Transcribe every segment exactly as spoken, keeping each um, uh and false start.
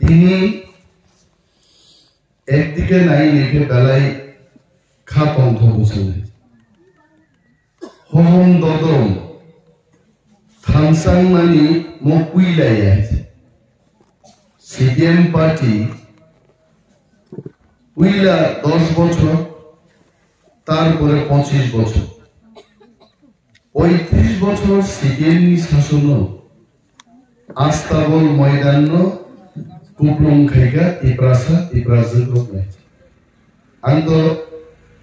Tini ekdike nai nai khe belai kha tongthogo chwng. Hohom dodom thansa wngmani mo puila ya. C P M party puila dos bochor, tarpore pochish bochor. Poitrish bochor C P M ni sasono Astabol moidanno kuplung khaikha Tiprasa, Tiprajwk rok nai. Ang to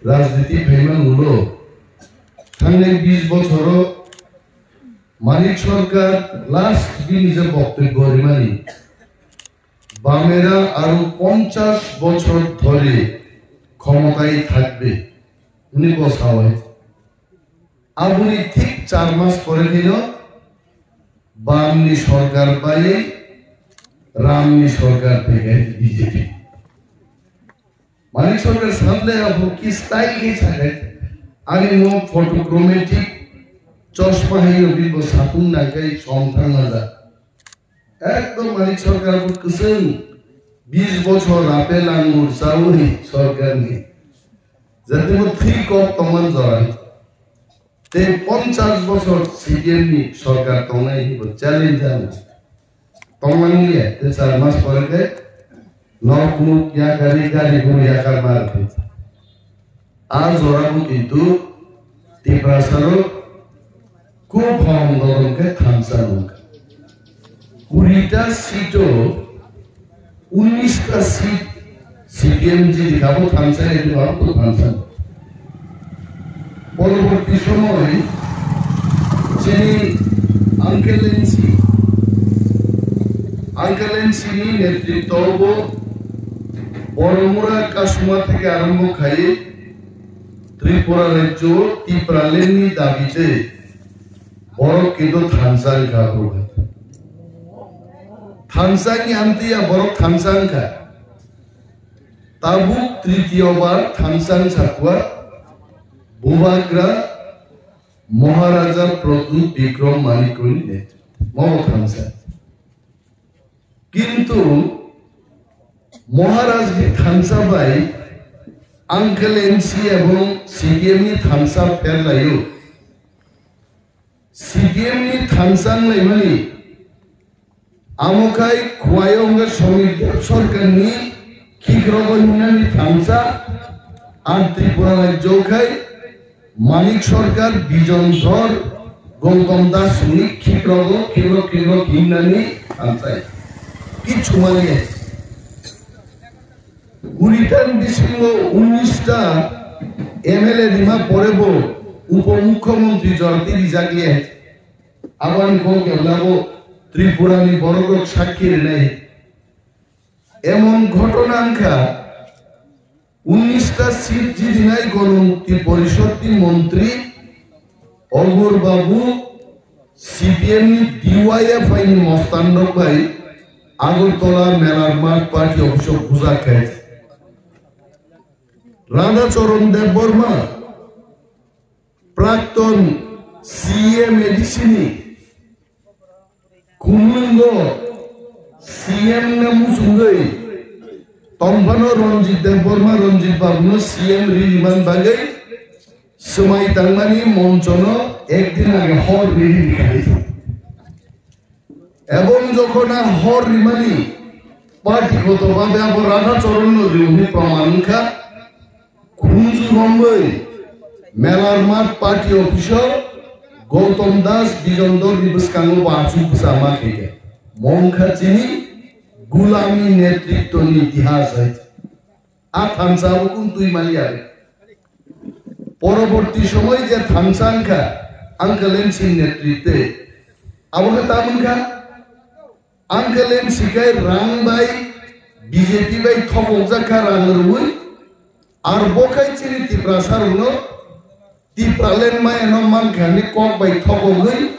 rajniti phaima ulo thangnai bish bochoro Manik Sarkar last bini je boktobyo rimani, "বামেরা আরো পঞ্চাশ বছর ধরে ক্ষমতায় থাকবে", hwnwi bo sao hai. Aboni thik char mas pore kheno Bamni sorkar bai Ramni sorkar phai kha B J P. Manik Sarkar sanle abo ki style khe sakai. Ani mo photochromatic chosma hai no bibo sapung nangkai som thangma ja. Ekdom Manik Sarkar bo kwchwng bish bochor rape langur chaui sorkar ni. Jati mo thwi kok tongman jora. Tei ponchash bochor C P M ni sorkar tongnai hinwi challenge ano tongmani ya, tei char mas pore khe nok nuk yakari gari guru yakar mar khe. A jora bo kintu Tiprasa rok khub hom dodom khe thansa nungkha. Kurita seat o unista seat C P M jidi kha bo thansa ya, jidi kha bo thansa. Poroborti somoy chini Uncle N C, Uncle N C ni netritto bo Boromura Kasuma theke arombo khai Tripura rajyo Tipraland ni dabi tei borok kintu thansa wngkha bro. Thansa ni amtwi ya borok thansa wngkha. Tabuk tritiyo bar thansa wngsa kua Bubagra Maharaja Pradyut Bikram Manikya ni netritto. Mobo thansa. Kintu Maharaj ni thansa bai Uncle N C ebong C P M ni thansa pherlaio. C P M ni thansa wnglaimani amo khai Khwai wngkha Somir Deb Sarkar ni khikrogo hinani thansa, ar Tripura rajyo khai Manik Sarkar, Bijon Dhor, Gautam Das ni khikrogo khikrok khikrok hinani thansa. Kichu manya. Kurita ni bisingo unista M L A rima pore bo upomukhyamantri jora twi rijak le. Aboni kok kebla bo Tripura ni borok rok sakhi rinai. Emon ghotona wngkha, unista seat jidinai Ganamukti Porishod ni montri Ogur Babu C P M ni D Y F I ni mostan rok bai Agartala Melar Math Party office o bujak khai. Radha Charan Debbarma, prakton C M A D C ni, kumulungo C M na muchungwi tongphano Ranjit Debbarma, Ranjit Babu no C M ri rimani bagwi swmai tangmani monchono ekdin age hor ri ri khai. Ebong jokhon a hor rimani party goto babe abo Radha Charan no riuni proman wngkha, khunju romwi Melar Math Party office o Gautam Das Bijon Dhor ni bwskango bo achuk bwsa ma khe khe. Mo wngkha chini gulami netritto ni itihas hai. A thansa bo kung twi mali ya. Poroborti somoy je thansa wngkha, Uncle N C ni netritwe. Abo khe tamon kha, Uncle N C khai rang bai B J P bai thokokjak kha rang rwui. Ar bo khai chini Tiprasa rokno Tipraland maya no mankha hinwi kok bai thokogwi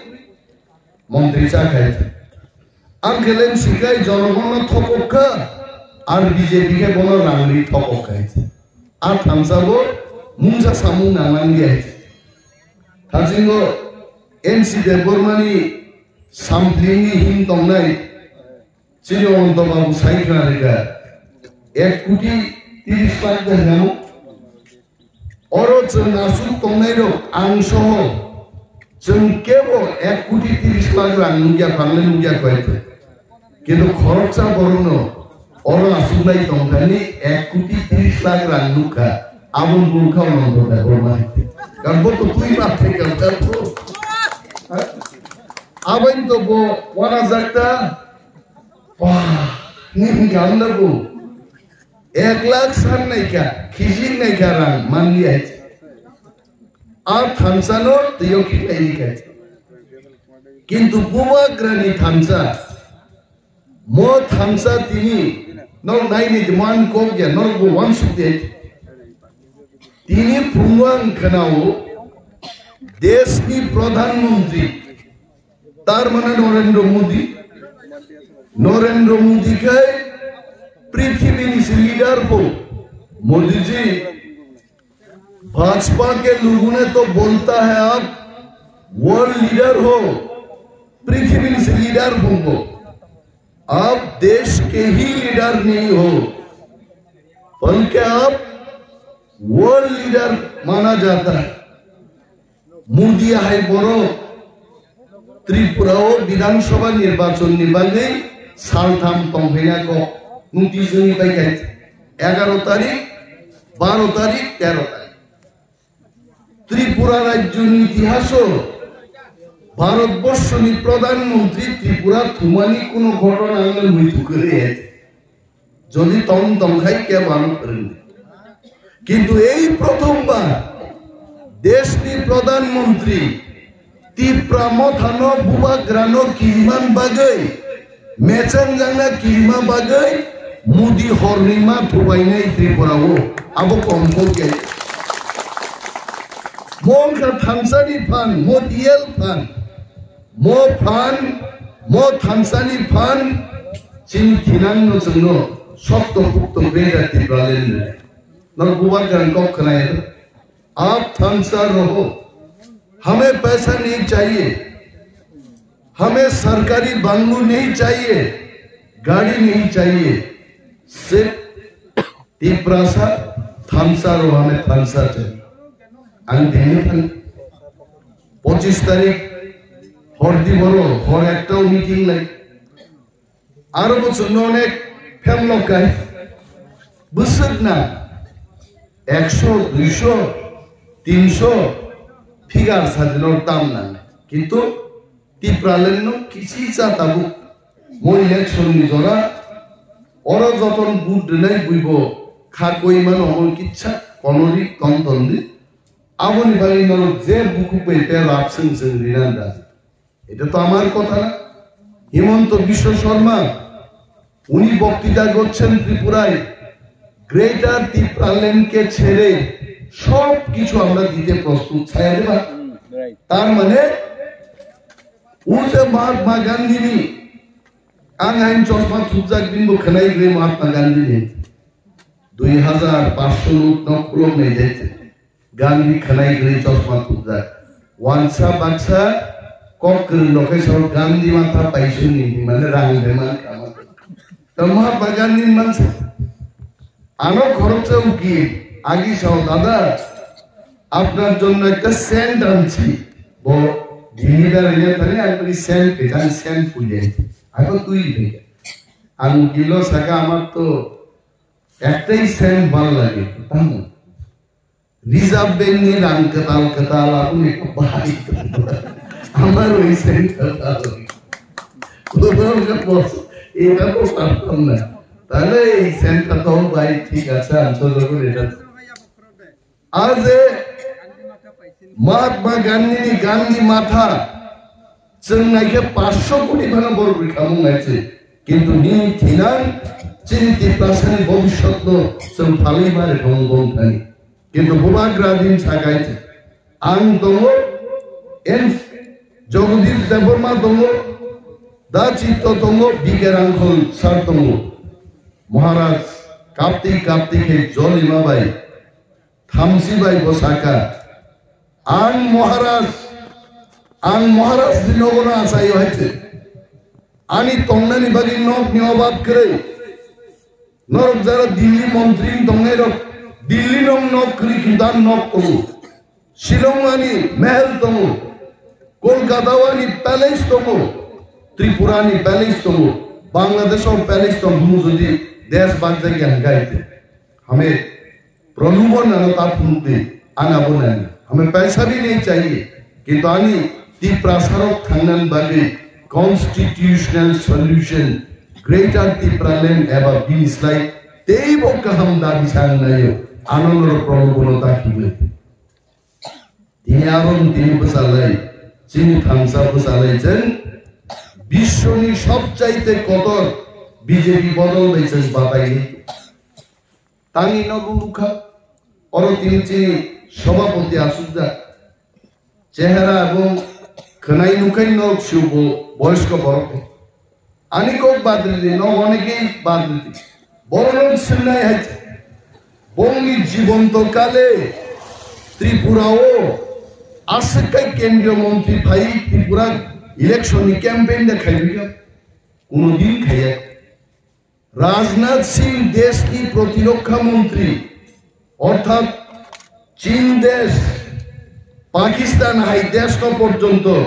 montri cha khai. Ang khe leng sikai jonogonno thokok kha, ar B J P khe bono rangri thokok khai. A thansa bo mungsa samung nangmani hai. Thasingo N C Debbarmani samplingni him tongnai Chini Ononto Babu sai khna rikha, ek koti tiris lakh de hinamo. Oro chwng aswk tongnairok ang soho chwng kebo ek koti tiris lakh rang nukya, phanle nukya koi. Kintu khoroksa borokno oro aswk lai tongthani ek koti tiris lakh rang nukha, abo nukha Ononto Debbarma. Kan bo to twi ba thai kan ta to. Abain to bo wana jakta. Wah, ni gamda bo. Ek lakh san naikha, khijik naikha rang manliya. A thansa no tiyo khiklai ni khai. Kintu Bubagrani thansa, mo thansa tini, nok nai ni demand kok ya, nok bo wansuk de. Tini phungwang khanao, desh ni Pradhan Mantri, tar mane Narendra Modi, Narendra Modi khai prithibini se leader pho. Modi ji, Bhajpa के लोगों ने तो बोलता है आप world leader हो, पृथ्वी से लीडर हो, आप देश के ही लीडर नहीं हो, बल्कि आप वर्ल्ड लीडर माना जाता है। Modi hai borok Tripura o Bidhan Sabha nirbachon ni bagwi saltham tongphaina kok notice wngwi paikha, egaro tarik, baro tarik, tero tarik. Tripura rajyoni itihaso Bharatborshoni Pradhan Mantri Tripura thumani kuno ghotona ang muitu kwrwi. Jodi tong tong khai kebo ano phwrwngdi. Kintu ei prothom bar deshni Pradhan Mantri Tipra Mothano Bubagrano kiriman bagwi, mechangjangna kirima bagwi Modi hornima thubainai Tripura o. Abo kom kok ya. Mo wngkha thansani phan, mo real phan. Mo phan, mo thansani phan, chini thinangno chwngno sokto pukto greater Tipraland rwnai. Norok bubar kwrwng kok khwnai, "Aap thansa raho, hame paisa nahi chahiye, hame sarkari banglo nahi chahiye, gari nahi chahiye, sirf Tiprasa thansa raho, hame thansa chahiye." Ang dini thang pochis tarik hor di boro hor ekta meeting lai. Aro bo chwngno onek phemlok kai. Bwswk na ekso, duiso, tinso figure sajino tam nang. Kintu Tipraland no kisi cha tabuk mo election ni jora oro joton vote rwnai buibo kha koi mano omo kisa konori ton ton di. Aboni bagwi norok je bukhuk bai te rap swng swng rinan da. এটা তো আমার কথা না। হিমন্ত বিশ্ব শর্মা, উনি বক্তৃতা করছেন ত্রিপুরায়, গ্রেটার টিপ্রাল্যান্ডকে ছেড়ে সব কিছু আমরা দিতে প্রস্তুত। Saya de ba? Right. তার মানে, use Mahatma Gandhi ni, ang ain chosma thupjak din bo khanai gre Mahatma Gandhi ni. Dui hazar pansho nuk nok khulum nei jai. Gandhi khanai gri chosma thupjak. Wansa baksa kok kwrwng rok khe sao Gandhi matha paisuni hinwi mane rang de man kha man. To Mahatma Gandhi mansa. Ano khoroksa uki agi sao, "Dada, আপনার জন্য একটা সেন্ট আনছি।" Bo dini da rene thani ang tani scent ke kan scent pule. Ako tui de. Ang kilo saka amar to ektai scent bhal lage. Tamo. Reserve Bank ni rang kwtal kwtal aboni bahai. Amar oi sen kwtal. Kwtal ka boss, eta to partam na. Tale ei sen ka to bhai thik ache, answer jokon eta. Aje Mahatma Gandhi ni Gandhi matha chwng naikhe pansho koti phano borok rikhamung naise. Kintu nini thinang chini Tiprasani bobiswtno chwng phalwi ma rikhamung bong thani. Kintu bubagra din sakai se. Ang tongo, en Jagadish Debbarma tongo, Da Chitto tongo, B K Rangkhol sir tongo. Maharaj kapti kapti khe jolima bai, thamsi bai bo saka, "Ang Maharaj, ang Maharaj ni nogono achaio," hai se. Ani tongnani bagwi nokni obab kwrwi. Norok jara Delhi montri tongnai rok, Delhi no nok kwrwi kintu ang nok tongo. Shillong ani mehel tongo, Kolkata ani palace tongo, Tripura ani palace tongo, Bangladesh o palace tongo, hwnwi jodi desh bak jagya hwnkha hwnkhe. Hame prolubon ano ta phunukdi, ana bo nani. Hame paisa bhi nahi chahiye, kintu ani Tiprasa rok thangnan bagwi constitutional solution, Greater Tipraland eba bini slai teibo kaham dabi sang nayo, ano norok prolubon ta khibwi. Tini aro tini bwchalai, chini thansa bwchalai chwng biswoni sobchaite kotor B J P bodol bai chwng batai. Tangwi no nukha, oro tini chini sobhapoti asukjak. Chehera ebong khwnai nukhai norok siubo boyosko borok. Ani kok badridi, no onekei badridi. Borok swingnai hai, bongni jibonto kale Tripura o aswk kai kendriya montri phai Tripura election ni campaign de khaibika? Kuno din khaiya. Rajnath Singh deshni protirokha montri, orthat Chin desh, Pakistan hai desh no porjonto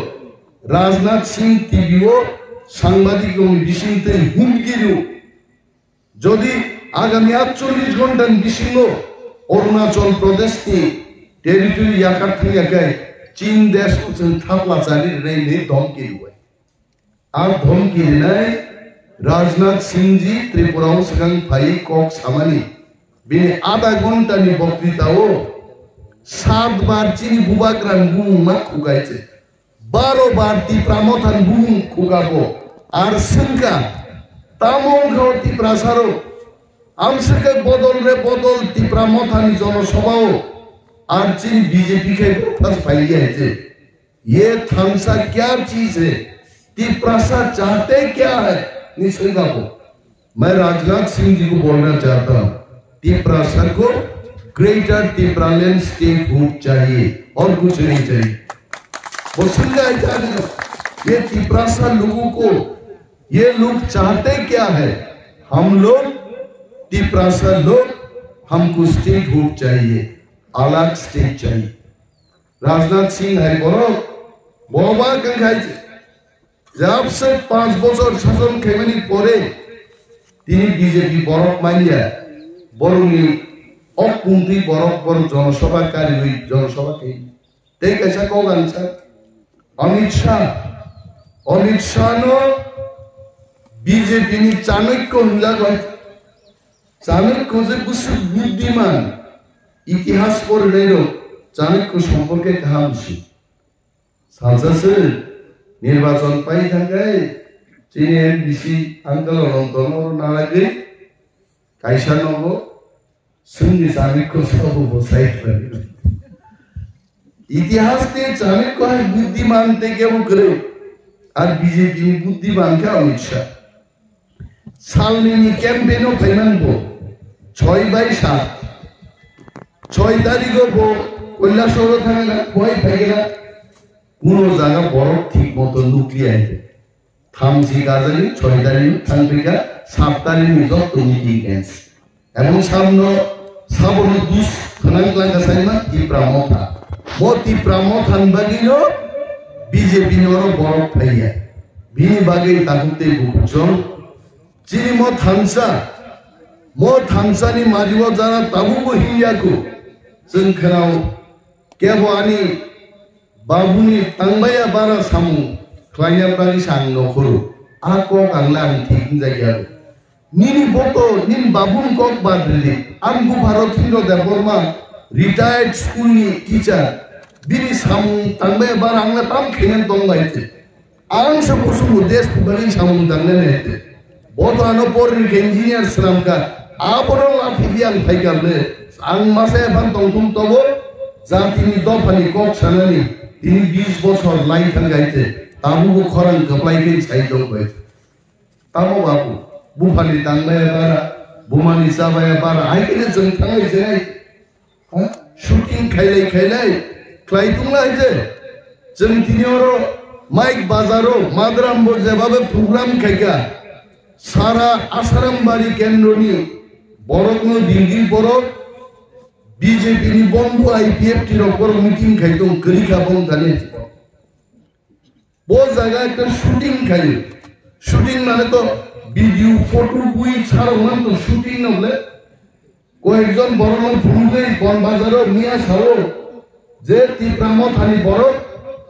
Rajnath Singh T V o sangbadik rokni bising twi humki rw. Jodi agami atchollish ghonta ni bisingo Arunachal Pradesh ni territory yakar thangya khe Chin desh o chwng thapla chari rwnai hinwi dhomki rw. A dhomki rinai Rajnath Singh ji Tripura o swkang phai kok samani. Bini adha ghonta ni boktita o sat bar chini bubagra ni bumung ma khukai se. Baro bar Tipra Motha ni bumung khuka bo. Ar swngkha, tamo wngkha o Tiprasa rok? Amswkhe bodol re bodol Tipra Motha ni jonosabha o. Ar chini B J P khai bwthas phai ya se. ये थामसा क्या चीज है, तिप्रासा चाहते क्या है, ni swngkha bo. मैं राजनाथ सिंह जी को बोलना चाहता हूँ, तिप्रासा को ग्रेटर तिप्रालैंड स्टेटहुड चाहिए और कुछ नहीं चाहिए। Bo swngkha, ये तिप्रासा लोगों को, ये लोग चाहते क्या है? हम लोग, तिप्रासा लोग, हमको स्टेटहुड चाहिए, अलग स्टेट चाहिए। Rajnath Singh hai borok, bo ba kang khai je, jabse panch bochor sason khaimani pore tini B J P borok manya, borokni ok pungtwi borok, borok jonosabha kariwi jonosabha khai. Tei kaisa kok ang sa, Amit Shah, Amit Shah no B J P ni Chanakya hwnjago. Chanakya je bwswk buddiman, itihas porinai rok Chanakya somporke kaham si. Salsa se nirbachon pai thangkai chini M D C uncle Ananto no naragwi kaisa nogo swngni Chanakya sabo bo sai thangwi. Itihas ni Chanakya hai buddiman tei kebo kwrwi. Ar B J P ni buddiman khe Amit Shah. Salnini campaign o phaiman bo, choi bai sat. Choi tarikh o bo Kailasahar o thangna, phai phaikena, kuno jaga borok thik moto nukliya hai. Thamchi gajani, choi tarikh thangphaikha, sat tarikh ni jotto meeting cancel. Ebong samno sabono dus khwnang klangkha saima Tipra Motha. Bo Tipra Motha ni bagwi no B J P ni oro borok phaiya. Bini bagwi takhuk tei bukhuk chwng. Chini mo thansa, mo thansa ni mari o jara tabuk bo himya ku. Chwng khwnao kebo ani babuni tangbaiya bara samung khlaina bagwi sa ang nokhoro. A kok ang le ang thik wngjak ya. Nini boto, nini babuni kok bad ridi. Ang Bupharo Thindro Debbarma, retired school ni teacher. Bini samung tangbaiya bara ang le tam khaina tong bai se. Ang se musumu desh ni bagwi samung tangnai nai te. Bo to ano porni khe engineer swnam kha. Abono lathi di ang phai kha le. Ang masa ephan tongthum tobo jatini dophani kok sanani tini bis bochor lai thang gai te. Tabuk bo khorang kwplai khe sai tong bai. Tamo babu, buphani tangnai bara, bumani chabaya bara, hai khe chwng thangai se hai. Ha? Shooting khailai khailai khlai tongla hai je. Chwng tini oro Mike Bazaro Madrambo jebabe program khaika, sara Asaram bari kendroni borokno dingdi borok B J P ni bondhu I P F T rok borok meeting khai tong kwrwi kha bong thani. Bo jaga ekta shooting khai. Shooting mane to video, photo, bui sarok man to shooting no le. Koyekjon borok no phunugwi Bon Bazaro miya sao je Tipra Mothani borok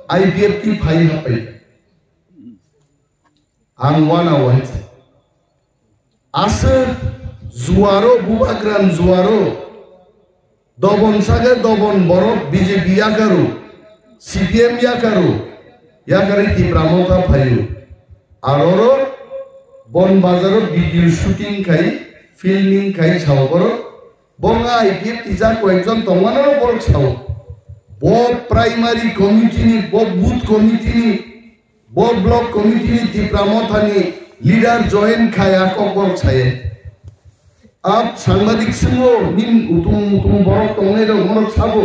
I P F T phai hapai. Ang wana waisa. Aswk juaro, bubagran juaro, dobon sage dobon borok B J P yakaru, C P M yakaru, yakari Tipra Motha phaio. Aroro Bon Bazaro video shooting khai, filming khai sao borok. Bonga I P F T jak koyekjon tongmano borok sao. Bo primary committee ni, bo booth committee ni, bo block committee ni Tipra Mothani leader join khaya kokborok saye. Ap sangbadik swngo, nin utung utung borok tongnai rok morok sabo.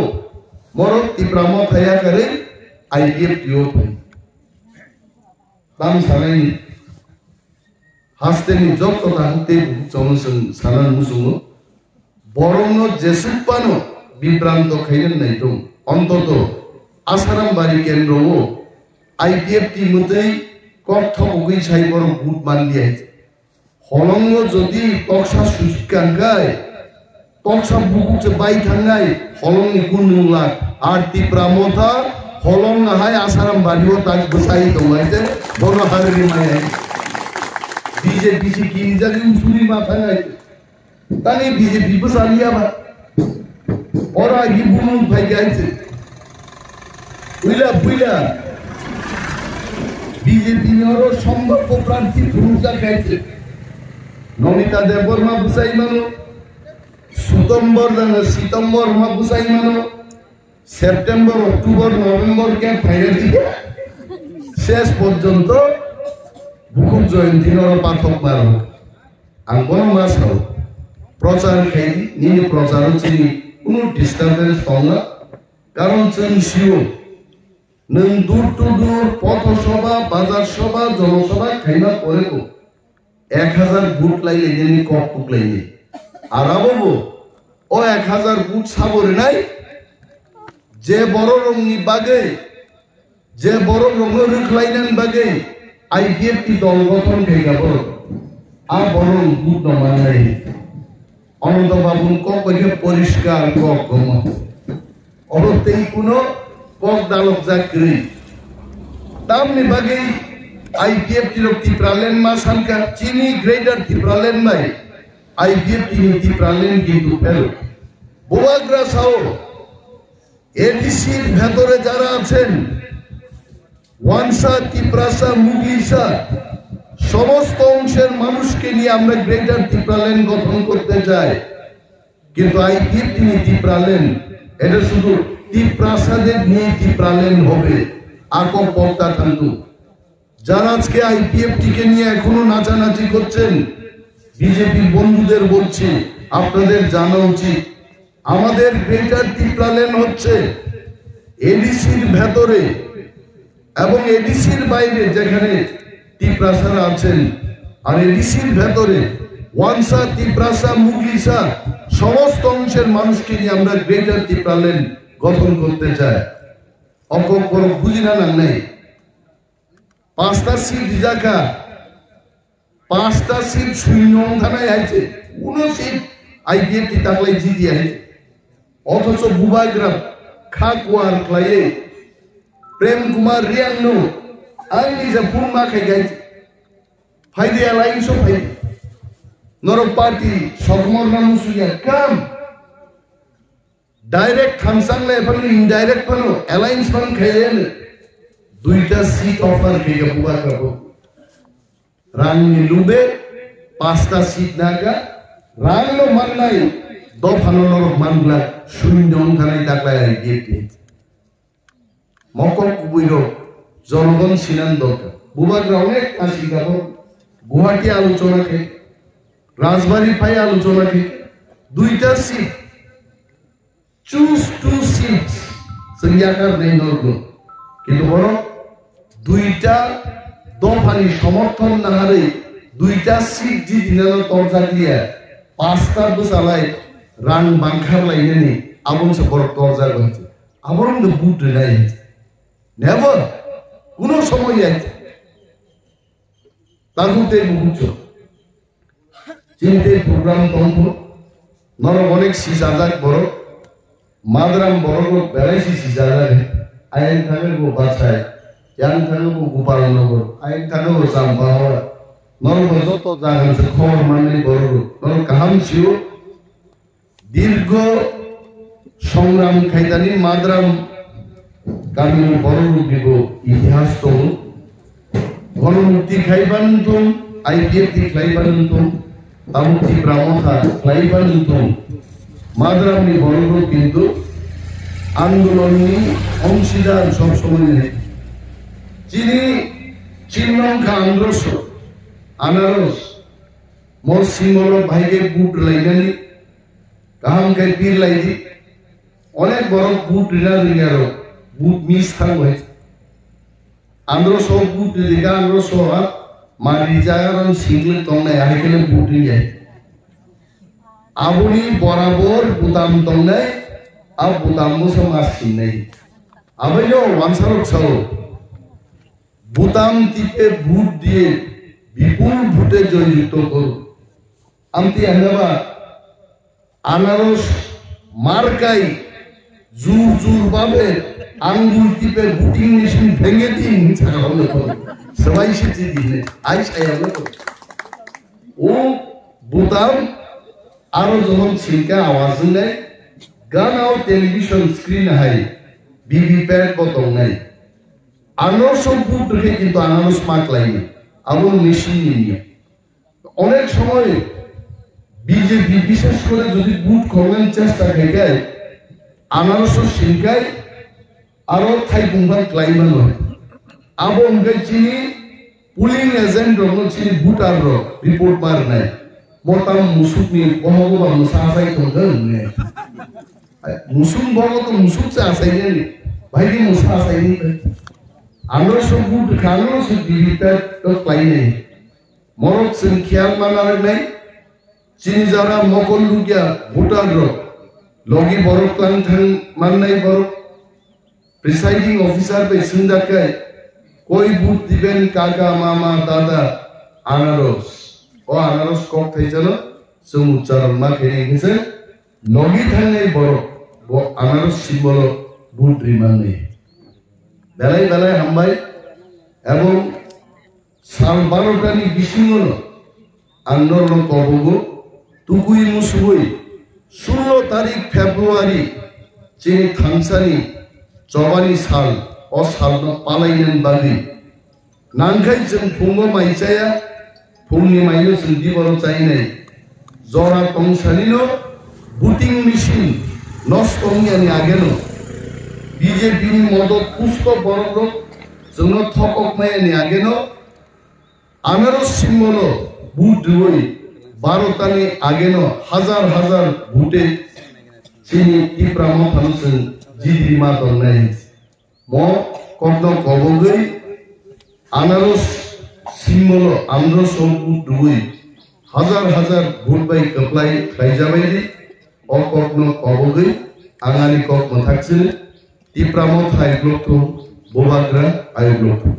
Morok Tipra Motha yakarwi I P F T o phai. Tam sanai hasteni jokto kaham tei bukhuk chwng sanan muchungo. Borokno jesuk phano bibranto khaina naitung. Ontoto Asaram bari kendro o I P F T mwtwi kok thokogwi sai borok vote manliya. Holongo jodi toksa susi kangkai, toksa bukhuk se bai thangnai, holongni kun nung lak. Ar Tipra Motha holong nahai Asaram bari o tak bwsai tongnai se bono harwi maya. B J P se kini jagwi usuri ma thangnai. Tani B J P bwsa liya ba. Ora agi bumung phai gai se. Uila buila. B J P ni oro sombhobbo prarthi phunukjak gai se. Nomita Debbarma bwsai mano. Sutombor dano Sitomborma bwsai mano. September, October, November khe phaina di. Ses porjonto bukhuk Jayanti noro pathok maro. Ang bono ma sao. Prochar khai di, nini procharo chini kunu disturbance tongla. Karon chwng sio. Nwng door to door, potho soba, bazar soba, jono soba khaima pore bo ek hajar vote lai lai nini kok tuk lai ni. Arabo bo o ek hajar vote sabo rinai je borok rokni bagwi, je borok rokno rwkhlainani bagwi I P F T dol gothon khaika borok. A borok vote no manai. Ananto Babuni kok bai khe poriskar kok gomo. Oro tei kuno kok dalokjak kwrwi. Tamni bagwi I P F T rok Tipraland ma sankha, chini Greater Tipraland bai I P F T ni Tipraland kintu phel. Bubagra sao, এডিসির ভেতরে যারা আছেন, ওয়ানসা, তিপ্রাসা, মুগলিসা, সমস্ত অংশের মানুষকে নিয়ে আমরা গ্রেটার তিপ্রাল্যান্ড গঠন করতে চাই। কিন্তু আইপিএফটি নিয়ে তিপ্রাল্যান্ড, এটা শুধু তিপ্রাসাদের নিয়ে তিপ্রাল্যান্ড হবে। Ako pokta thantu. যারা আজকে আইপিএফটি কে নিয়ে এখনো নাচানাচি করছেন, বিজেপির বন্ধুদের বলছি, আপনাদের জানা উচিত, আমাদের গ্রেটার তিপ্রাল্যান্ড হচ্ছে এডিসির ভেতরে এবং এডিসির বাইরে যেখানে তিপ্রাসারা আছেন, আর এডিসির ভেতরে ওয়ানসা, তিপ্রাসা, মুগলিসা সমস্ত অংশের মানুষকে নিয়ে আমরা গ্রেটার তিপ্রাল্যান্ড গঠন করতে চাই। Oko borok bujina nangnai. Pasta seat rijak kha. Pasta seat suino wng thanai hai se. Uno seat IPFT taklai jidi hai se. Othocho Bubagra kha kuar khlaiwi Prem Kumar Reang no ang nija phone ma khai gai se. Phaidi alliance o phaidi. Norok party sokmorna musuya kam. Direct thamsang le phano, indirect phano, alliance phano khailaiya no. Duita seat offer khaiya Bubagra bo. Rang ni lube pasta seat naga, rang no mannai, dophano norok manglak, suino wng thanai taklai IPFT. Mokok kubui rok, jonogon sinan dorkar. Bubagra onek ta singkha bo, Guwahati alochona khe, Rajbari phai alochona khe, duita seat, choose two seats, chwng yakar nai norgo. Kintu borok Duita dophani somorthon naharwi duita seat jidinano torjak liya, pasta bwchalai rang bangkhar lainani aboni se borok torjak bai. Abono wngkha vote rwnai. Never. Kuno somoy ya. Tabuk tei bukucho. Chini tei program tongkho. Norok onek sijajak borok. Madram borok rok belai si sijajak. Ayang thangwi bo Bachai. Yang thangwi bo Gopalnagar. Ayang thangwi bo Champahora. Norok bo joto jaga se khobor manwi borok rok. Norok kaham sio. Dirgo songram khaidani Madram kamini borok roknibo itihas tongo. Gonomukti khaiba wngthung, I P F T khlaiba wngthung, tabuk Tipra Motha khlaiba wngthung, Madramni borok rok kintu andolonni ongsidar sob somoi nai. Chini chinnong kha androso, anaros, mo simolo bhaige vote rwlainani, kaham khe pir lai di. Onek borok vote rina rwngya rok, vote miss thango hai. Androso vote rwdi kha, androso ha mari jaga rok singli tongnai, hai khe vote rwngya. Aboni borabor butam tongnai, a butam bo se ma singnai. Abaino wansarok sao, butam tipe vote diye bipul vote joyjukto koro. Amti anaba anaros markai jur jur babe angul tipe voting machine bhenge din saka hole to. Sabai si ti dine ai saya lo to. O butam aro johon silka awaz nai ganao television screen hai B V pad bo tongnai. Anaros vote rwkhe kintu anaros ma klaini. Abo machine ni niya. Onek somoy B J P bishes kore jodi vote khornani chesta khai khai, anaroso singkai, aro thaipung phan klai mano. Abo wngkha chini polling agent rokno chini voter rok report ma rwnai. Motam musukni bohogo ba mwsa achai tongkha hwnwi. Musuk bohogo to musuk se achainani. Bhaidi mwsa achaini. Anaroso vote kha, anaroso B V pad to klainai. Morok chwng khiyal ma narwknai, chini jora mokol lukya voter rok, logi borok tlang thang mannai borok, presiding officer bai swngjak khe, "Koi vote diben kaka, mama, dada?" Anaros. O anaros kok thaisano chwng uchcharon ma khe nai khe se, logi thangnai borok bo anaros symbol o vote ri mannai. Belai belai hambai, ebong sal barotani bisingono ang norokno kobogo, tukui musugui sullo tarik February chini thangsani chobani sal, o salno palainani bagwi nangkhai chwng phungo mai chaya, phungni maino chwng diboro chainai. Jora tongsanino voting machine nosto wngyani ageno, B J P ni modot pusto borok rok chwngno thokok mayani ageno, anaros symbol o vote rwui barotani ageno hajar hajar vote chini Tipra Mothano chwng jidiri ma tongnai. Mo kokno kobogwi anaros symbol o androso vote rwui hajar hajar vote bai kwplai khlaijabaidi. O kokno kobogwi ang ani kok mwthak chini Tipra Motha ayuk lokthung, Bubagra ayuk lokthung.